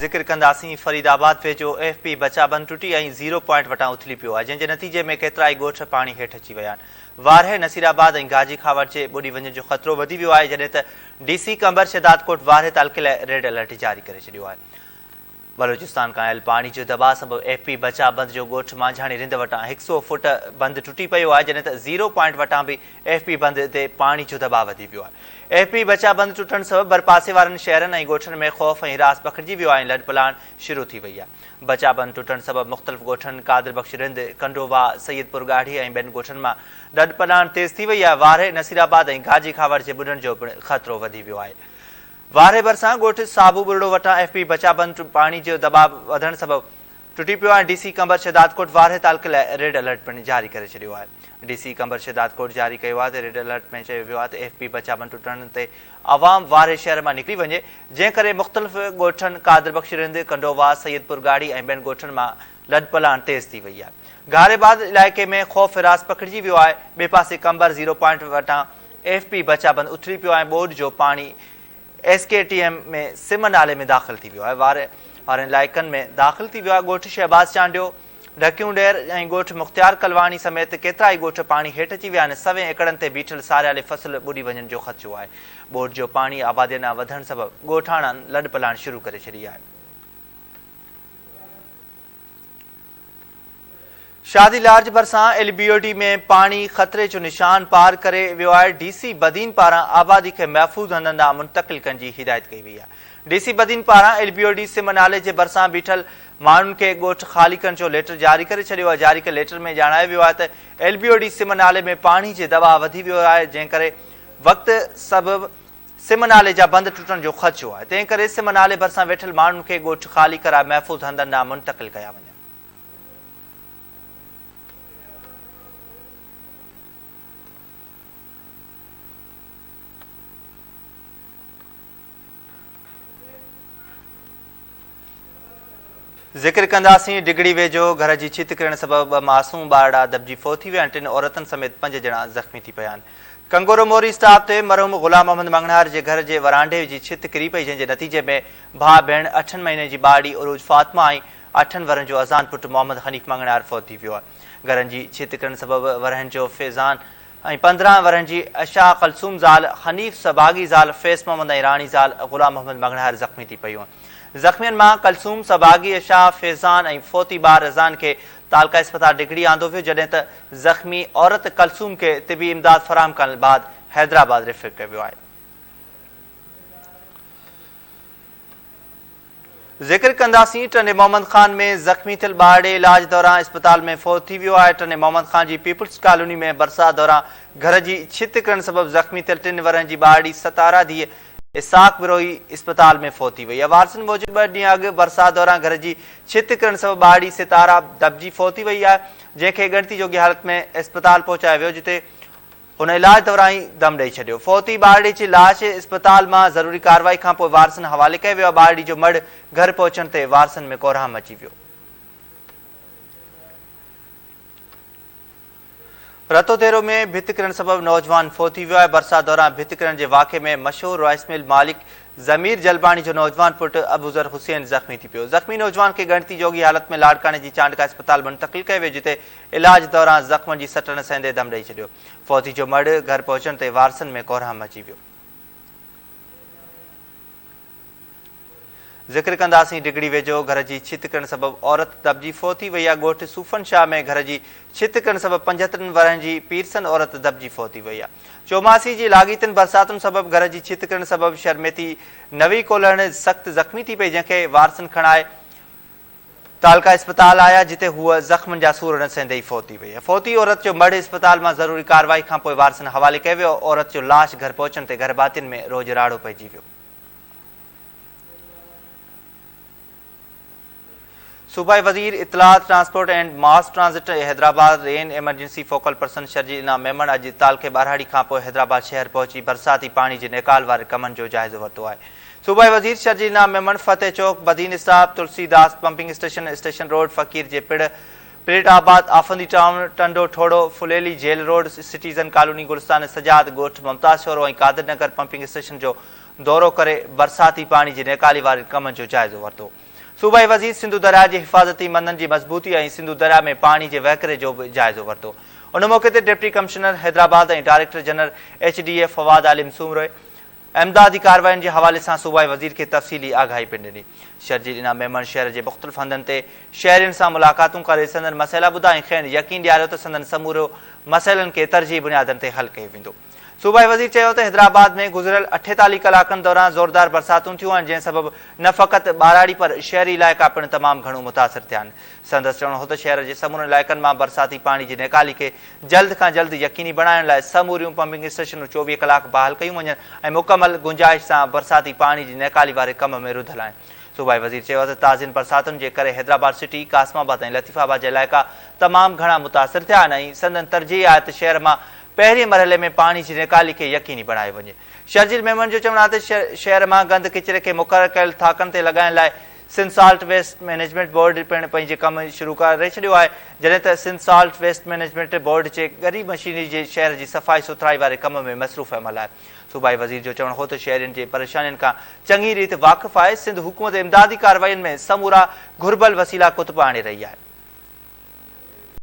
ذڪر ڪنداسين فريد آباد ويجهو ايف پي بچا بند ٽٽي ۽ زيرو پوائنٽ وٽان اٿلي پيو آهي جنهن جي نتيجي ۾ ڪيترائي ڳوٺ پاڻي هيٺ اچي ويا آهن. وارهه، نصير آباد ۽ گاجي کهاوڙ جي ٻڏي وڃڻ جو خطرو وڌي ويو آهي جڏهن ته ڊي سي قمبر شهدادڪوٽ وارهه تعلقي لاء ريڊ الرٽ جاري ڪري ڇڏيو آهي. بلوچستان کان آيل پاڻي جو دٻاء سبب ايف پي بچا بند جو ڳوٺ مانجهاڻي رند وٽان هڪ سئو فوٽ بند ٽٽي پيو آهي جڏهن ته زيرو پوائنٽ وٽان به ايف پي بند تي پاڻي جو دٻاء وڌي ويو آهي. ايف پي بچا بند ٽٽڻ سبب ڀرپاسي وارن شهرن ۽ ڳوٺن ۾ خوف ۽ هراس پکڙجي ويو آهي ۽ لڏپلاڻ شروع ٿي وئي آهي. بچا بند ٽٽڻ سبب مختلف ڳوٺن قادر بخش رند، ڪنڊو واهه، سيد پور ڳاڙهي ۽ ٻين ڳوٺن مان لڏپلاڻ تيز ٿي وئي آهي. وارهه، نصيرآباد ۽ گاجي کهاوڙ جي ٻڏڻ جو پڻ خطرو وڌي ويو آهي. وارهه ڀرسان ڳوٺ صابو ٻرڙو وٽان ايف پي بچا بند پاڻي جو دٻاء وڌڻ سبب ٽٽي پيو آهي، ڊي سي قمبر شهدادڪوٽ وارهه تعلقي لاء ريڊ الرٽ پڻ جاري ڪري ڇڏيو آهي. ڊي سي قمبر شهدادڪوٽ جاري ڪيو آهي ته ريڊ الرٽ ۾ چيو ويو آهي ته ايف پي بچا بند ٽٽڻ تي عوام وارهه شهر مان نڪري وڃي، جنهن ڪري مختلف ڳوٺن قادر بخش رند، ڪنڊوواهه، سيد پور ڳاڙهي ۽ ٻين ڳوٺن مان لڏپلاڻ تيز ٿي وئي آهي. گهاري بعد علائقي ۾ خوف هراس پکڙجي ويو آهي، ٻئي پاسي قمبر زيرو پوائنٽ وٽان ايف پي بچا بند اٿلي پيو ۽ ٻوڏ جو پاڻي ايس ڪي ٽي ايم ۾ سم نالي ۾ داخل ٿي ويو آهي وارهه وارن علائقن ۾ داخل ٿي ويو آهي ڳوٺ شهباز چانڊيو، ڍڪيون ڏهر ۽ ڳوٺ مختيار ڪلواڻي سميت ڪيترائي ڳوٺ پاڻي هيٺ اچي ويا آهن سوين ايڪڙن تي بيٺل ساريالي فصل ٻڏي وڃڻ جو خدشو آهي ٻوڏ جو پاڻي آبادين ڏانهن وڌڻ سبب ڳوٺاڻن لڏپلاڻ شروع ڪري ڇڏي آهي. شادي لارج ڀرسان ايل بي او ڊي ۾ پاڻي خطري جو نشان پار ڪري ويو آهي، ڊي سي بدين پاران آبادي کي محفوظ هنڌن ڏانهن منتقل ڪرڻ جي هدايت ڪئي وئي آهي. ڊي سي بدين پاران ايل بي او ڊي سم نالي جي ڀرسان بيٺل ماڻهن کي ڳوٺ خالي ڪرڻ جو ليٽر جاري ڪري ڇڏيو آهي، جاري ڪيل ليٽر ۾ ڄاڻايو ويو آهي ته ايل بي او ڊي سم نالي ۾ پاڻي جي دٻاء وڌي ويو آهي، جنهن ڪري وقت سبب سم نالي جا بند ٽٽڻ جو خدشو آهي، تنهن ڪري سم نالي ڀرسان ويٺل ماڻهن کي ڳوٺ خالي ڪرائي محفوظ هنڌن ڏانهن منتقل ڪيا وڃن. ذڪر ڪنداسين ڊگهڙي ويجهو گهر جي ڇت ڪرڻ سبب ٻه معصوم ٻارڙا دٻجي فوت ٿي ويا ۽ ٽن عورتن سميت پنج ڄڻا زخمي ٿي پيا آهن. ڪنگورو موري اسٽاپ تي مرحوم غلام محمد مڱڻهار جي گهر جي ورانڊي جي ڇت ڪري پئي جنهن جي نتيجي ۾ ڀاء ڀيڻ اٺن مهينن جي ٻارڙي عروج فاطمه ۽ اٺن ورهين جو اذان پٽ محمد حنيف مڱڻهار فوت ٿي ويو آهي. گهرن جي ڇت ڪرڻ سبب ورهين جو فيضان ۽ 15 ورهين جي اشا ڪلثوم زال حنيف سڀاڳي زال فيض محمد ۽ راڻي زال غلام محمد مڱڻهار زخمي ٿي پيون. زخمين مان ڪلثوم، سڀاڳي، اشا، فيضان ۽ فوتي ٻار رضان کي تعلقه اسپتال ڊگهڙي آندو ويو جڏهن ته زخمي عورت ڪلثوم کي طبي امداد فراهم ڪرڻ بعد حيدرآباد ريفر ڪيو ويو آهي. ذڪر ڪنداسين ٽنڊي محمد خان ۾ زخمي ٿيل ٻارڙي علاج دوران اسپتال ۾ فوت ٿي ويو آهي ٽنڊي محمد خان جي پيپلز ڪالوني ۾ برسات دوران گهر جي ڇت ڪرڻ سبب زخمي ٿيل ٽن ورهين جي ٻارڙي ستارا ڌيء اسحاق بروهي اسپتال ۾ فوت ٿي وئي آهي وارثن موجب ٻه ڏينهن اڳ برسات دوران گهر جي ڇت ڪرڻ سبب ٻارڙي ستارا دٻجي فوت ٿي وئي آهي جنهن کي ڳڻتي جوڳي حالت ۾ اسپتال پهچايو ويو جتي هن علاج دوران ئي دم ڏئي ڇڏيو. فوتي ٻارڙي جي لاش اسپتال مان ضروري ڪارروائي کانپوء وارثن حوالي ڪيو ويو آهي، ٻارڙي جو مڙهه گهر پهچڻ تي وارثن ۾ ڪورهام مچي ويو. رتوديرو ۾ ڀت ڪرڻ سبب نوجوان فوت ٿي ويو آهي، برسات دوران ڀت ڪرڻ جي واقعي ۾ مشهور رائيس مل مالڪ ضمير جلباڻي جو نوجوان پٽ ابوذر حسين زخمي ٿي پيو. زخمي نوجوان کي ڳڻتي جوڳي حالت ۾ لاڙڪاڻي جي چانڊڪا اسپتال منتقل ڪيو ويو جتي علاج دوران زخمن جي سٽ نه سهندي دم ڏئي ڇڏيو. فوتي جو مڙهه گهر پهچڻ تي وارثن ۾ ڪورهام مچي ويو. ذڪر ڪنداسين ڊگهڙي ويجهو گهر جي ڇت ڪرڻ سبب عورت دٻجي فوت ٿي وئي آهي. ڳوٺ صوفن شاهه ۾ گهر جي ڇت ڪرڻ سبب پنجهترن ورهين جي پيرسن عورت دٻجي فوت ٿي وئي آهي. چوماسي جي لاڳيتن برساتن سبب گهر جي ڇت ڪرڻ سبب شرميتي نوي ڪولهڻ سخت زخمي ٿي پئي جنهن کي وارثن کڻائي تعلقه اسپتال آيا جتي هوء زخمن جا سور نه سهندي ئي فوت ٿي وئي. فوتي عورت جو مڙهه اسپتال مان ضروري ڪارروائي کانپوء وارثن حوالي ڪيو ويو. عورت جو لاش گهر پهچڻ تي گهر ڀاتين ۾ روڄ راڙو پئجي ويو. صوبائي وزير اطلاعات transport and mass transit Hyderabad rain emergency focal person Sharjeel Inam Memon اڄ تعلقي ٻهراڙي کانپوء حيدرآباد شهر پهچي برساتي پاڻي جي نيڪال واري ڪمن جو جائزو ورتو آهي. صوبائي وزير شرجيل انعام ميمڻ فتح چوڪ، Badin stop, Tulsi Das pumping station, station road, فقير جي پڙ، پليٽ آباد، Effendi town, Tando Thoro, Phuleli jail road, citizen colony Gulistan Sajjad, ڳوٺ ممتاز شورو ۽ قادر نگر پمپنگ اسٽيشن جو دورو ڪري برساتي پاڻي جي نيڪالي وارن ڪمن جو جائزو ورتو. صوبائي وزير سنڌو درياء جي حفاظتي بندن جي مضبوطي ۽ سنڌو درياء ۾ پاڻي جي وهڪري جو به جائزو ورتو. ان موقعي تي deputy commissioner Hyderabad ۽ director general H D A Fawad Alam Soomro امدادي ڪاررواين جي حوالي سان صوبائي وزير کي تفصيلي آگاهي پڻ ڏني. شرجيل انعام ميمڻ شهر جي مختلف هنڌن تي شهرين سان ملاقاتون ڪري سندن مسئلا ٻڌا ۽ کين يقين ڏياريو ته سندن سمورو مسئلن کي ترجيحي بنيادن تي حل ڪيو ويندو. صوبائي وزير چيو ته حيدرآباد ۾ گذريل 48 ڪلاڪن دوران زوردار برساتون ٿيون آهن جنهن سبب نه فقط ٻهراڙي پر شهري علائقا پڻ تمام گهڻو متاثر ٿيا آهن. سندس چوڻ هو ته شهر جي سمورن علائقن مان برساتي پاڻي جي نيڪالي کي جلد کان جلد يقيني بڻائڻ لاء سموريون پمپنگ اسٽيشنون 24 ڪلاڪ بحال ڪيون وڃن ۽ مڪمل گنجائش سان برساتي پاڻي جي نيڪالي واري ڪم ۾ رڌل آهن. صوبائي وزير چيو ته تازين برساتن جي ڪري حيدرآباد سٽي، قاسم آباد ۽ لطيف آباد جا علائقا تمام گهڻا متاثر ٿيا آهن ۽ سندن ترجيح آهي ته شهر مان پهرين مرحلي ۾ پاڻي جي نيڪالي کي يقيني بڻايو وڃي. شرجيل ميمڻ جو چوڻ آهي ته شهر مان گند ڪچري کي مقرر ڪيل ٿاڪن تي لڳائڻ لاء Sindh solid waste management board پڻ پنهنجي ڪم شروع ڪري ڇڏيو آهي، جڏهن ته Sindh solid waste management board جي ڳري مشينري جي شهر جي صفائي سٿرائي واري ڪم ۾ مصروف عمل آهي. صوبائي وزير جو چوڻ هو ته شهرين جي پريشانين کان چڱي ريت واقف آهي، سنڌ حڪومت امدادي ڪارروائين ۾ سمورا گهربل وسيلا ڪتب آڻي رهي آهي.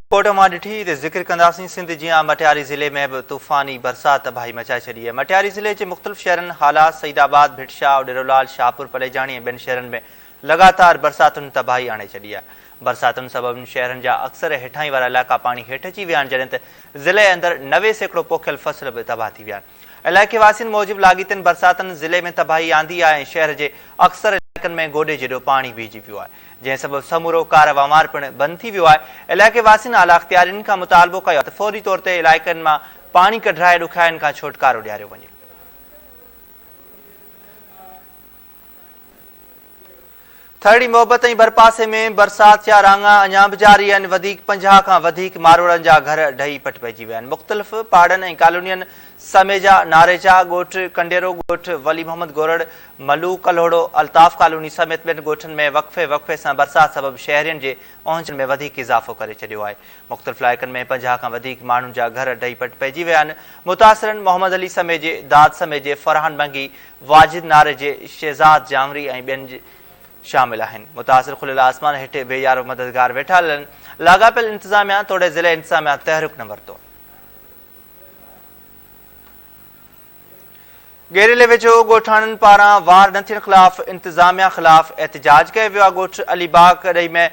رپورٽ اوهان ڏٺي، هتي ذڪر ڪنداسين سنڌ جيان مٽياري ضلعي ۾ به طوفاني برسات تباهي مچائي ڇڏي آهي. مٽياري ضلعي جي مختلف شهرن هالا، سعيد آباد، ڀٽ شاهه، اڏيرولال، شاهپور پليجاڻي ۽ ٻين شهرن ۾ لڳاتار برساتن تباهي آڻي ڇڏي آهي. برساتن سبب شهرن جا اڪثر هيٺاهين وارا علائقا پاڻي هيٺ اچي ويا آهن جڏهن ته ضلعي اندر 90% پوکيل فصل به تباهه ٿي ويا آهن. علائقي واسين موجب لاڳيتين برساتن ضلعي ۾ تباهي آندي آهي ۽ شهر جي اڪثر علائقن ۾ گوڏي جيڏو پاڻي بيهجي ويو آهي جنهن سبب سمورو ڪار وهنوار پڻ بند ٿي ويو آهي. علائقي واسين اعليٰ اختيارين کان مطالبو ڪيو آهي ته فوري طور تي علائقن مان پاڻي ڪڍرائي ڏکيائين کان ڇوٽڪارو ڏياريو وڃي. ٿرڙي محبت ۽ ڀرپاسي ۾ برسات جا راڱا اڃا به جاري آهن، وڌيڪ 50 کان وڌيڪ ماروئڙن جا گهر ڊهي پٽ پئجي ويا آهن، مختلف پاڙن ۽ ڪالونين سميجا، ناريجا، ڳوٺ ڪنڊيرو، ڳوٺ ولي محمد گورڙ، ملو ڪلهوڙو، الطاف ڪالوني سميت ٻين ڳوٺن ۾ وقفي وقفي سان برسات سبب شهرين جي اهنجن ۾ وڌيڪ اضافو ڪري ڇڏيو آهي، مختلف علائقن ۾ 50 کان وڌيڪ ماڻهن جا گهر ڊهي پٽ پئجي ويا آهن، متاثرن محمد علي سميجي، داد سميجي، فرحان منگي، واجد ناريجي، شهزاد جانوري ۽ ٻين شامل آهن. متاثر کليل آسمان هيٺ بي يارو مددگار ويٺل آهن. لاڳاپيل انتظاميا توڙي ضلعي انتظاميا تحرڪ نه ورتو. ڳيريلي ويجهو ڳوٺاڻن پاران وار نه ٿيڻ خلاف انتظاميا خلاف احتجاج ڪيو ويو آهي. ڳوٺ علي باغ ڪڏهي ۾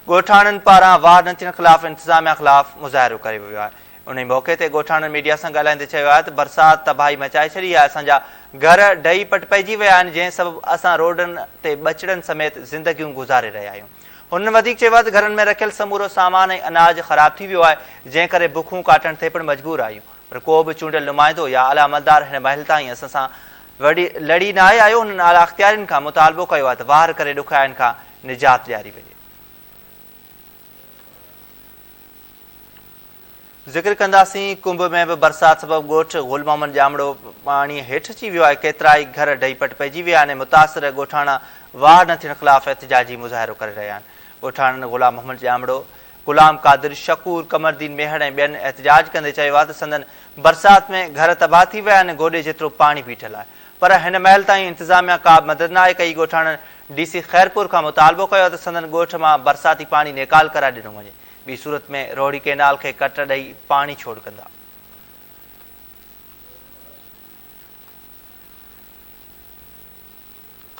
ڳوٺاڻن پاران وار نه ٿيڻ خلاف انتظاميا خلاف مظاهرو ڪيو ويو آهي. انهي موقعي تي ڳوٺاڻن ميڊيا سان ڳالهائيندي چيو آهي ته برسات تباهي مچائي ڇڏي آهي، اسان جا گهر ڊهي پٽ پئجي ويا آهن، جنهن سبب اسان روڊن تي ٻچڙن سميت زندگيون گذاري رهيا آهيون. هنن وڌيڪ چيو آهي ته گهرن ۾ رکيل سمورو سامان ۽ اناج خراب ٿي ويو آهي، جنهن ڪري بکون ڪاٽڻ تي پڻ مجبور آهيون، پر ڪو به چونڊيل نمائندو يا اعليٰ عملدار هن مهل تائين اسان سان لڙي ناهي آيو، هنن اعليٰ اختيارين کان مطالبو ڪيو آهي ته واهر ڪري ڏکيائين کان نجات ڏياري وڃي. ذڪر ڪنداسين ڪنب ۾ به برسات سبب ڳوٺ گل محمد ڄامڙو پاڻي هيٺ اچي ويو آهي ڪيترائي گهر ڊهي پٽ پئجي ويا آهن ۽ متاثر ڳوٺاڻا واهه نه ٿيڻ خلاف احتجاجي مظاهرو ڪري رهيا آهن ڳوٺاڻن غلام محمد ڄامڙو، غلام قادر، شڪور، قمرالدين ميهڙ ۽ ٻين احتجاج ڪندي چيو آهي ته سندن برسات ۾ گهر تباهه ٿي ويا آهن گوڏي جيترو پاڻي بيٺل آهي پر هن مهل تائين انتظاميا ڪا به مدد ناهي ڪئي ڳوٺاڻن ڊي سي خيرپور کان مطالبو ڪيو آهي ته سندن ڳوٺ مان برساتي پاڻي نيڪال ڪرائي ڏنو وڃي ٻي صورت ۾ روهڙي ڪئنال کي ڪٽ ڏئي پاڻي ڇوڙ ڪندا.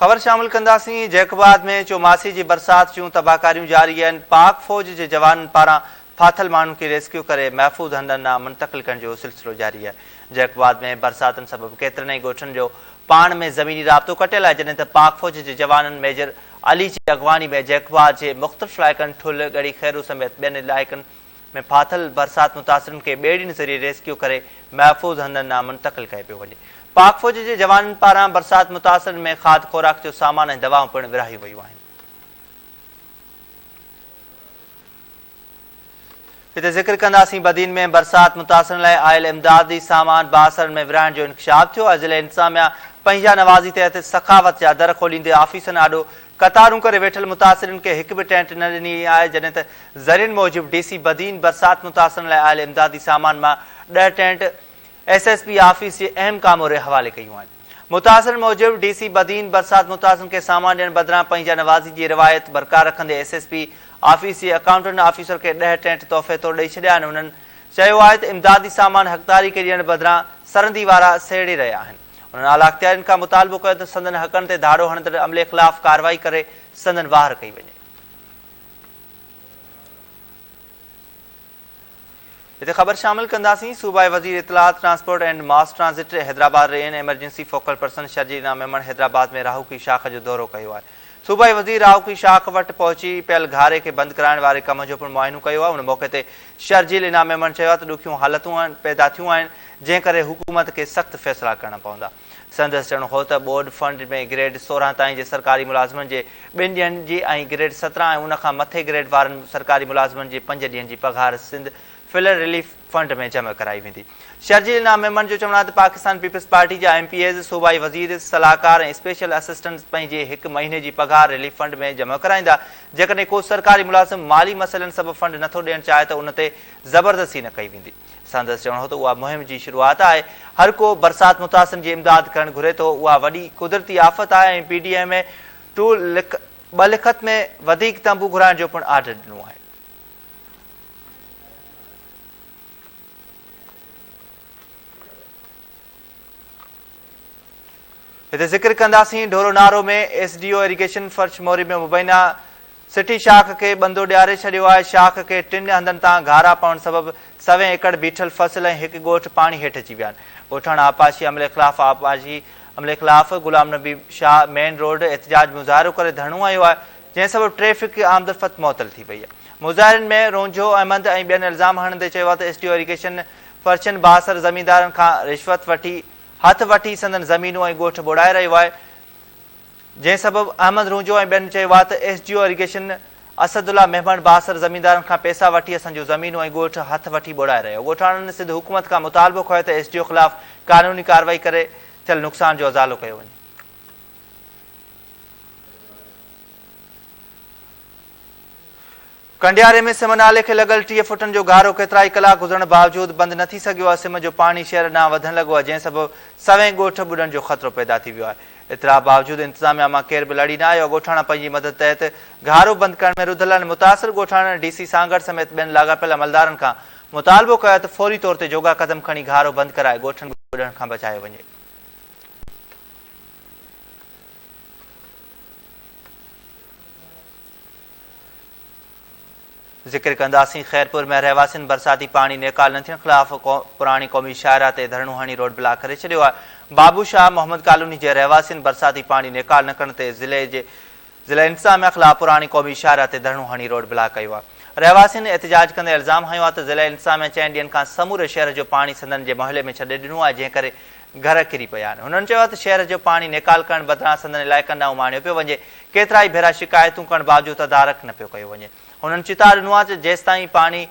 خبر شامل ڪنداسين جيڪب آباد ۾ چوماسي جي برسات جون تباهڪاريون جاري آهن، پاڪ فوج جي جوانن پاران ڦاٿل ماڻهن کي ريسڪيو ڪري محفوظ هنڌن ڏانهن منتقل ڪرڻ جو سلسلو جاري آهي. جيڪب آباد ۾ برساتن سبب ڪيترن ئي ڳوٺن جو پاڻ ۾ زميني رابطو ڪٽيل آهي، جڏهن ته پاڪ فوج جي جوانن ميجر علي جي اڳواڻي ۾ جيڪب آباد جي مختلف علائقن ٺلهه، ڳڙهي خيرو سميت ٻين علائقن ۾ ڦاٿل برسات متاثرن کي ٻيڙين ذريعي ريسڪيو ڪري محفوظ هنڌن ڏانهن منتقل ڪيو پيو وڃي. پاڪ فوج جي جوانن پاران برسات متاثرن ۾ کاڌ خوراڪ جو سامان ۽ دوائون پڻ ورهايون ويون آهن. هتي ذڪر ڪنداسين بدين ۾ برسات متاثرن لاء آيل امدادي سامان بااثرن ۾ ورهائڻ جو انڪشاف ٿيو آهي، ضلعي انتظاميا پنهنجا نوازي تحت سخاوت جا در کوليندي آفيسن آڏو قطارون ڪري ويٺل متاثرين کي هڪ به ٽينٽ نه ڏني آهي، جڏهن ته ذريعن موجب ڊي سي بدين برسات متاثرن لاء آيل امدادي سامان مان 10 tent S S P office جي اهم ڪاموري حوالي ڪيون آهن. متاثرن موجب ڊي سي بدين برسات متاثرن کي سامان ڏيڻ بدران پنهنجا نوازي جي روايت برقرار رکندي ايس ايس پي آفيس جي اڪائونٽنٽ آفيسر کي ڏهه ٽينٽ تحفي طور ڏئي ڇڏيا آهن. هنن چيو آهي ته امدادي سامان حقداري کي ڏيڻ بدران سرندي وارا سيڙي رهيا آهن. انهن اعليٰ اختيارين کان مطالبو ڪيو ته سندن حقن تي ڌاڙو هڻندڙ عملي خلاف ڪارروائي ڪري سندن واهر ڪئي وڃي. هتي خبر شامل ڪنداسين، صوبائي وزير اطلاعات، transport and mass transit Hyderabad rain emergency focal person Sharjeel Inam Memon Hyderabad ۾ Rahuki شاخ جو دورو ڪيو آهي. صوبائي وزير راهوڪي شاخ وٽ پهچي پيل گهاري کي بند ڪرائڻ واري ڪم جو پڻ معائنو ڪيو آهي. ان موقعي تي شرجيل انعام ميمڻ چيو آهي ته ڏکيون حالتون پيدا ٿيون آهن جنهن ڪري حڪومت کي سخت فيصلا ڪرڻا پوندا. سندس چوڻ هو ته ٻوڏ فنڊ ۾ گريڊ 16 تائين جي سرڪاري ملازمن جي ٻن ڏينهن جي ۽ گريڊ 17 ۽ ان کان مٿي گريڊ وارن سرڪاري ملازمن جي پنج ڏينهن جي پگهار سنڌ فلڊ رليف فنڊ ۾ جمع ڪرائي ويندي. شرجيل انعام ميمڻ جو چوڻ آهي ته پاڪستان پيپلز پارٽي جا ايم پي ايز، صوبائي وزير، صلاحڪار ۽ اسپيشل اسسٽنٽس پنهنجي هڪ مهيني جي پگهار رليف فنڊ ۾ جمع ڪرائيندا، جيڪڏهن ڪو سرڪاري ملازم مالي مسئلن سبب فنڊ نٿو ڏيڻ چاهي ته ان تي زبردستي نه ڪئي ويندي. سندس چوڻ هو ته اها مهم جي شروعات آهي، هر ڪو برسات متاثرن جي امداد ڪرڻ گهري ٿو، اها وڏي قدرتي آفت آهي ۽ پي ڊي ايم اي 2 لکت ۾ وڌيڪ تنبو گهرائڻ جو پڻ آرڊر ڏنو آهي. هتي ذڪر ڪنداسين Dhoro Naro ۾ S D O irrigation فرش موري ۾ مبينا سٽي شاخ کي ٻندو ڏياري ڇڏيو آهي، شاخ کي ٽن هنڌن تان گهارا پوڻ سبب سوين ايڪڙ بيٺل فصل ۽ هڪ ڳوٺ پاڻي هيٺ اچي ويا آهن. ڳوٺاڻا آبپاشي عملي خلاف آبپاشي عملي خلاف غلام نبي شاهه مين روڊ احتجاج مظاهرو ڪري ڌرڻو هنيو آهي، جنهن سبب ٽريفڪ آمدرفت معطل ٿي وئي آهي. مظاهرين ۾ رونجهو احمد ۽ ٻين الزام هڻندي چيو آهي ته ايس ڊي او ايريگيشن فرشن بااثر زميندارن کان رشوت وٺي هٿ وٺي سندن زمينون ۽ ڳوٺ ٻوڙائي رهيو آهي، جنهن سبب احمد رونجهو ۽ ٻين چيو آهي ته S D O irrigation Asadullah Memon بااثر زميندارن کان پئسا وٺي اسان جون زمينون ۽ ڳوٺ هٿ وٺي ٻوڙائي رهيو. ڳوٺاڻن سنڌ حڪومت کان مطالبو ڪيو ته ايس ڊي او خلاف قانوني ڪارروائي ڪري ٿيل نقصان جو ازالو ڪيو وڃي. ڪنڊياري ۾ سم نالي کي لڳل 30 فٽن جو گهارو ڪيترائي ڪلاڪ گذرڻ باوجود بند نه ٿي سگهيو آهي، سم جو پاڻي شهر ڏانهن وڌڻ لڳو آهي، جنهن سبب سوين ڳوٺ ٻڏڻ جو خطرو پيدا ٿي ويو آهي. اطلاع باوجود انتظاميا مان ڪير به لڙي نه آيو آهي، ڳوٺاڻا پنهنجي مدد تحت گهارو بند ڪرڻ ۾ رڌل آهن، متاثر ڳوٺاڻن ڊي سي سانگهڙ سميت ٻين لاڳاپيل عملدارن کان مطالبو ڪيو آهي ته فوري طور تي جوڳا قدم کڻي گهارو بند ڪرائي ڳوٺن ٻڏڻ کان بچايو وڃي. ذڪر ڪنداسين خيرپور ۾ رهواسين برساتي پاڻي نيڪال نه ٿيڻ خلاف پراڻي قومي شاهراهه تي ڌرڻو هڻي روڊ بلاڪ ڪري ڇڏيو آهي بابو شاهه محمد ڪالوني جي رهواسين برساتي پاڻي نيڪال نه ڪرڻ تي ضلعي جي ضلعي انتظاميا خلاف پراڻي قومي شاهراهه تي ڌرڻو هڻي روڊ بلاڪ ڪيو آهي رهواسين احتجاج ڪندي الزام هنيو آهي ته ضلعي انتظاميا چئن ڏينهن کان سموري شهر جو پاڻي سندن جي محلي ۾ ڇڏي ڏنو آهي جنهن ڪري گهر ڪري پيا آهن. هنن چيو ته شهر جو پاڻي نيڪال ڪرڻ بدران سندن علائقن ڏانهن اماڻيو پيو وڃي، ڪيترائي ڀيرا شڪايتون ڪرڻ باوجود تدارڪ نه پيو ڪيو وڃي. هنن چتاء ڏنو آهي ته جيستائين پاڻي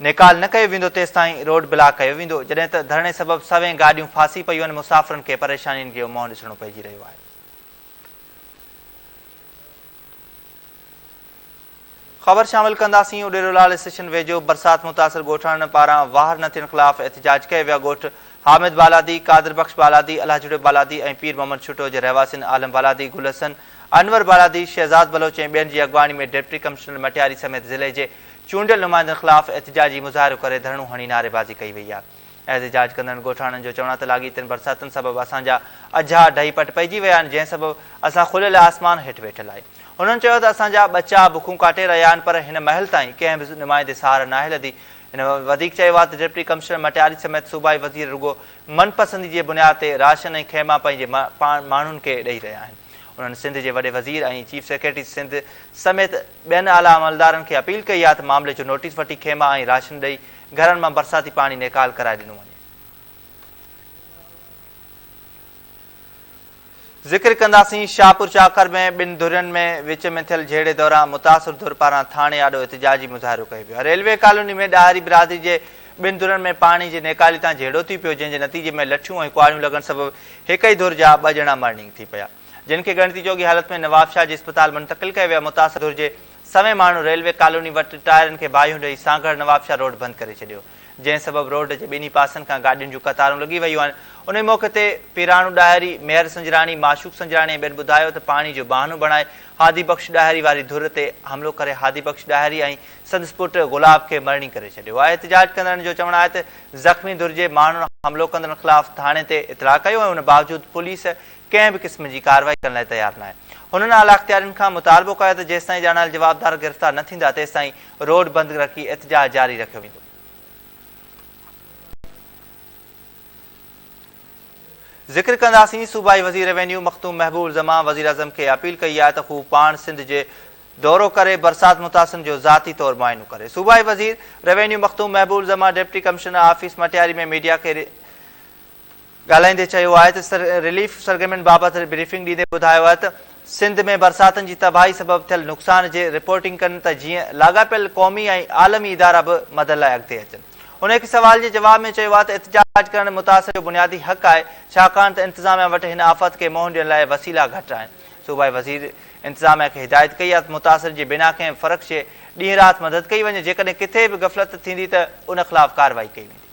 نيڪال نه ڪيو ويندو تيستائين روڊ بلاڪ ڪيو ويندو، جڏهن ته ڌرڻي سبب سوين گاڏيون ڦاسي پيون آهن، مسافرن کي پريشانين کي منهن ڏسڻو پئجي رهيو آهي. خبر شامل ڪنداسين اڏيرو لال اسٽيشن ويجهو برسات متاثر ڳوٺاڻن پاران واهر نه ٿيڻ خلاف احتجاج ڪيو ويو ڳوٺ حامد بالادي، قادر بخش بالادي، الله جڙيو بالادي ۽ پير محمد ڇٽو جي رهواسين عالم بالادي، گل حسن، انور بالادي، شهزاد بلوچ ۽ ٻين جي اڳواڻي ۾ ڊپٽي ڪمشنر مٽياري سميت ضلعي جي چونڊيل نمائندن خلاف احتجاجي مظاهرو ڪري ڌرڻو هڻي نعريبازي ڪئي وئي آهي. احتجاج ڪندڙن ڳوٺاڻن جو چوڻ آهي ته لاڳيتين برساتن سبب اسان جا اجها ڊهي پٽ پئجي ويا آهن جنهن سبب اسان کليل آسمان هيٺ ويٺل آهيون. هنن چيو ته اسان جا ٻچا بکون ڪاٽي رهيا آهن پر هن مهل تائين ڪنهن به نمائندي سار ناهي لڌي. هن وڌيڪ چيو آهي ته ڊپٽي ڪمشنر مٽياري سميت صوبائي وزير رڳو من پسندي جي بنياد تي راشن ۽ خيما پنهنجي ماڻهن کي ڏئي رهيا آهن. انهن سنڌ جي وڏي وزير ۽ چيف سيڪريٽري سنڌ سميت ٻين اعليٰ عملدارن کي اپيل ڪئي آهي ته معاملي جو نوٽيس وٺي خيما ۽ راشن ڏئي گهرن مان برساتي پاڻي نيڪال ڪرائي ڏنو وڃي. ذڪر ڪنداسين شاهپور چاڪر ۾ ٻن ڌرين ۾ وچ ۾ ٿيل جهيڙي دوران متاثر ڌر پاران ٿاڻي آڏو احتجاجي مظاهرو ڪيو ويو. ريلوي ڪالوني ۾ ڏاهري برادري جي ٻن ڌرين ۾ پاڻي جي نيڪالي تان جهيڙو ٿي پيو جنهن جي نتيجي ۾ لٺيون ۽ ڪهاڙيون لڳڻ سبب هڪ ئي ڌر جا ٻه ڄڻا مرڻينگ ٿي پيا جن کي ڳڻتي جوڳي حالت ۾ نوابشاهه جي اسپتال منتقل ڪيو ويو. متاثر ڌر جي سوين ماڻهن ريلوي ڪالوني وٽ ٽائرن کي باهيون ڏئي سانگهڙ نوابشاهه روڊ بند ڪري ڇڏيو. جنهن سبب روڊ جي ٻنهي پاسن کان گاڏين جون قطارون لڳي ويون آهن. انهي موقعي تي پيراڻو ڏاهري، ميهر سنجراڻي، معشوق سنجراڻي ۽ ٻين ٻڌايو ته پاڻي جو بهانو بڻائي هادي بخش ڏاهري واري ڌر تي حملو ڪري هادي بخش ڏاهري ۽ سندس پٽ گلاب کي مرڻي ڪري ڇڏيو آهي. احتجاج ڪندڙن جو چوڻ آهي ته زخمي ڌر جي ماڻهن حملو ڪندڙن خلاف ٿاڻي تي اطلاع ڪيو ۽ ان باوجود پوليس ڪنهن به قسم جي ڪارروائي ڪرڻ لاء تيار ناهي. هنن اعليٰ اختيارين کان مطالبو ڪيو ته جيستائين ڄاڻايل جوابدار گرفتار نه ٿيندا تيستائين روڊ بند رکي احتجاج جاري رکيو ويندو. ذڪر ڪنداسين صوبائي وزير روينيو مخدوم محبوب الزمان وزيراعظم کي اپيل ڪئي آهي ته هو پاڻ سنڌ جي دورو ڪري برسات متاثرن جو ذاتي طور معائنو ڪري. صوبائي وزير revenue Makhdoom Mehboob Ulzaman deputy commissioner office Matiari ۾ media کي ڳالهائيندي چيو آهي ته رليف سرگرمين بابت بريفنگ ڏيندي ٻڌايو آهي ته سنڌ ۾ برساتن جي تباهي سبب ٿيل نقصان جي رپورٽنگ ڪن ته جيئن لاڳاپيل قومي ۽ عالمي ادارا به مدد لاء اڳتي اچن. هن هڪ سوال جي جواب ۾ چيو آهي ته احتجاج ڪرڻ متاثر جو بنيادي حق آهي ڇاڪاڻ ته انتظاميا وٽ هن آفت کي منهن ڏيڻ لاء وسيلا گهٽ آهن. صوبائي وزير انتظاميا کي هدايت ڪئي آهي ته متاثرن جي بنا ڪنهن فرق جي ڏينهن رات مدد ڪئي وڃي جيڪڏهن ڪٿي به غفلت ٿيندي ته ان خلاف ڪارروائي ڪئي ويندي.